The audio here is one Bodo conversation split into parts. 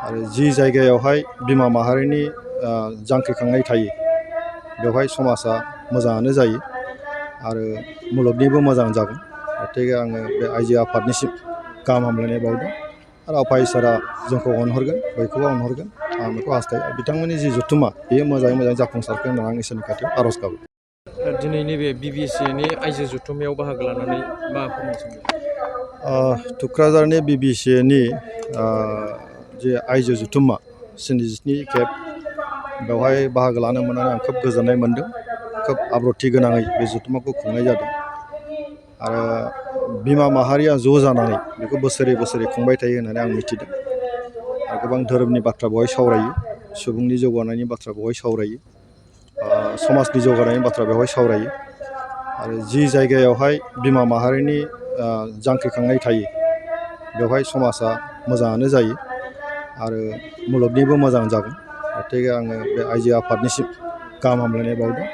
आरो जि जायगायावहाय बिमा माहारिनि जांख्रिखांनाय थायो बेवहाय समाजा मोजाङानो जायो आरो मुलुगनिबो मोजां जागोन। गथिखे आङो बे आइजो आफादनिसिम गाहाम हामलायनाय बावदों आरो आफा इसोरा जोंखौ अनहरगोन, बयखौबो अनहरगोन आं बेखौ हास्थायो। बिथांमोननि जि जथुम्मा बेयो मोजाङै मोजां जाफुंसारगोन होननानै आं इसोरनि खाथियाव आर'ज गाबो। दिनैनि बे BBCनि आइजो जथुम्मायाव बाहागो लानानै मा फोरमायनो सानदों? टुक्राझारनि BBCनि जे आइजो जथुम्मा 27 खेब बेवहाय बाहागो लानो मोननानै आं खोब गोजोननाय मोनदों। खोब आब्रुथि गोनाङै बे जथुम्माखौ खुंनाय जादों आरो बिमा माहारिया ज' जानानै बेखौ बोसोरै बोसोरै खुंबाय थायो होननानै आं मिथिदों। आरो गोबां धोरोमनि बाथ्रा बेवहाय सावरायो, सुबुंनि जौगानायनि बाथ्रा बेवहाय सावरायो, समाजनि जौगानायनि बाथ्रा बेवहाय सावरायो आरो जि जायगायावहाय बिमा माहारिनि जांख्रिखांनाय थायो बेवहाय समाजा मोजाङानो जायो आरो मुलुगनिबो मोजां जागोन। गथिखे आङो बे आइजो आफादनिसिम गाहाम हामलायनाय बावदों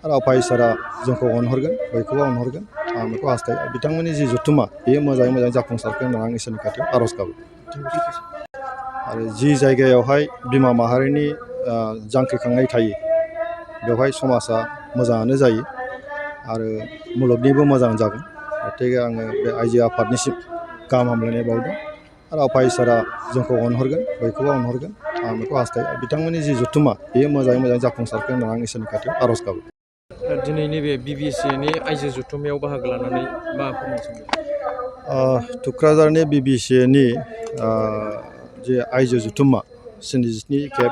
आरो आफा इसोरा जोंखौ अनहरगोन, बयखौबो अनहरगोन आं बेखौ हास्थायो। बिथांमोननि जि जथुम्मा बेयो मोजाङै मोजां जाफुंसारगोन होननानै आं इसोरनि खाथियाव आर'ज गाबो। आरो जि जायगायावहाय बिमा माहारिनि जांख्रिखांनाय थायो बेवहाय समाजा मोजाङानो जायो आरो मुलुगनिबो मोजां जागोन। गथिखे आङो बे आइजो आफादनिसिम गाहाम हामलायनाय बावदों आरो आफा इसोरा जोंखौ अनहरगोन, बयखौबो अनहरगोन आं बेखौ हास्थायो। बिथांमोननि जि जथुम्मा बेयो मोजाङै मोजां जाफुंसारगोन होननानै आं इसोरनि खाथियाव आर'ज गाबो। दिनैनि बे BBCनि आइजो जथुम्मायाव बाहागो लानानै मा फोरमायनो सानदों? टुक्राझारनि BBCनि जे आइजो जथुम्मा 27 खेब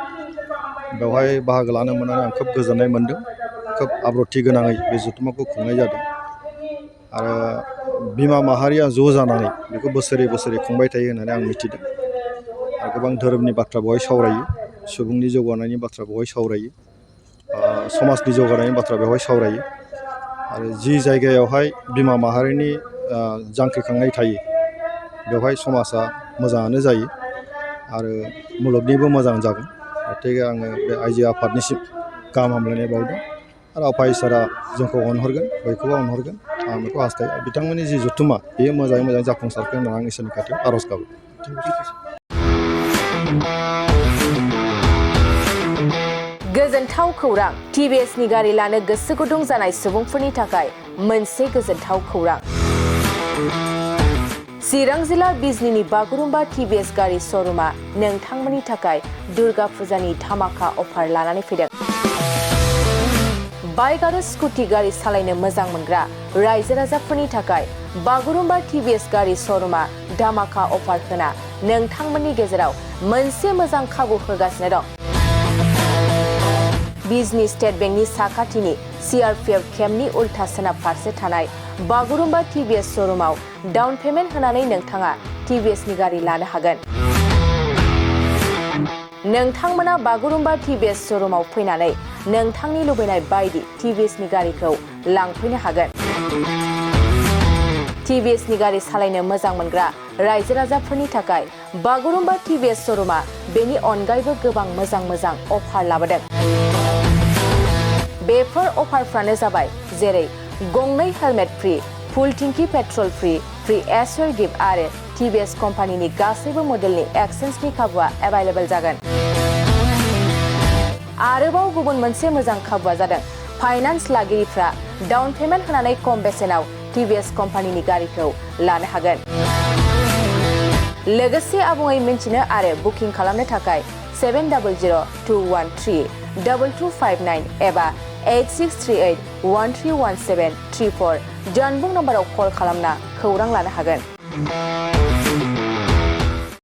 बेवहाय बाहागो लानो मोननानै आं खोब गोजोननाय मोनदों। खोब आब्रुथि गोनाङै बे जथुम्माखौ खुंनाय जादों आरो बिमा माहारिया ज' जानानै बेखौ बोसोरै बोसोरै खुंबाय थायो होननानै आं मिथिदों। आरो गोबां धोरोमनि बाथ्रा बेवहाय सावरायो, सुबुंनि जौगानायनि बाथ्रा बेवहाय सावरायो, समाजनि जौगानायनि बाथ्रा बेवहाय सावरायो आरो जि जायगायावहाय बिमा माहारिनि जांख्रिखांनाय थायो बेवहाय समाजा मोजाङानो जायो आरो मुलुगनिबो मोजां जागोन। गथिखे आङो बे आइजो आफादनिसिम गाहाम हामलायनाय बावदों आरो आफा इसोरा जोंखौ अनहरगोन, बयखौबो अनहरगोन आं बेखौ हास्थायो। बिथांमोननि जि जथुम्मा बेयो मोजाङै मोजां जाफुंसारगोन होननानै आं इसोरनि खाथियाव आर'ज गाबो। गोजोनथाव खौरां। TVSनि गारि लानो गोसो गुदुं जानाय सुबुंफोरनि थाखाय मोनसे गोजोनथाव खौरां। चिरां जिल्ला बिजनीनि बागुरुम्बा TVS गारि श'रुमा नोंथांमोननि थाखाय दुर्गा फुजानि धामाका अफार लानानै फैदों। बाइक आरो स्कुटि गारि सालायनो मोजां मोनग्रा रायजो राजाफोरनि थाखाय बागुरुम्बा TVS गारि श'रुमा धामाका अफार होना नोंथांमोननि गेजेराव मोनसे मोजां खाबु होगासिनो दं। बिजनी स्टेट बेंकनि साखाथिनि CRPF केम्पनि उल्था सोनाब फारसे थानाय बागुरुम्बा TVS श'रुमाव डाउन पेमेन्ट होनानै नोंथाङा TVSनि गारि लानो हागोन। नोंथांमोना बागुरुम्बा TVS श'रुमाव फैनानै नोंथांनि लुबैनाय बायदि TVSनि गारिखौ लांफैनो हागोन। TVSनि गारि सालायनो मोजां मोनग्रा रायजो राजाफोरनि थाखाय बागुरुम्बा TVS श'रुमा बेनि अनगायैबो गोबां मोजां अफार लाबोदों। बेफोर अफारफ्रानो जाबाय जेरै गंनै हेलमेट फ्रि, फुल टिंकि पेट्रल फ्रि एसवेर गिफ्ट आरो TVS कम्पानिनि गासैबो मडेलनि एक्सचेन्जनि खाबुआ एभेलेबल जागोन। आरोबाव गुबुन मोनसे मोजां खाबुआ जादों फाइनान्स लागिरिफ्रा डाउन पेमेन्ट होनानै खम बेसेनाव TVS कम्पानिनि गारिखौ लानो हागोन। लोगोसे आबुङै मिन्थिनो आरो बुकिं खालामनो थाखाय 7002132259 एबा 8638131734 जानबुं नम्बराव कल खालामना खौरां लानो हागोन।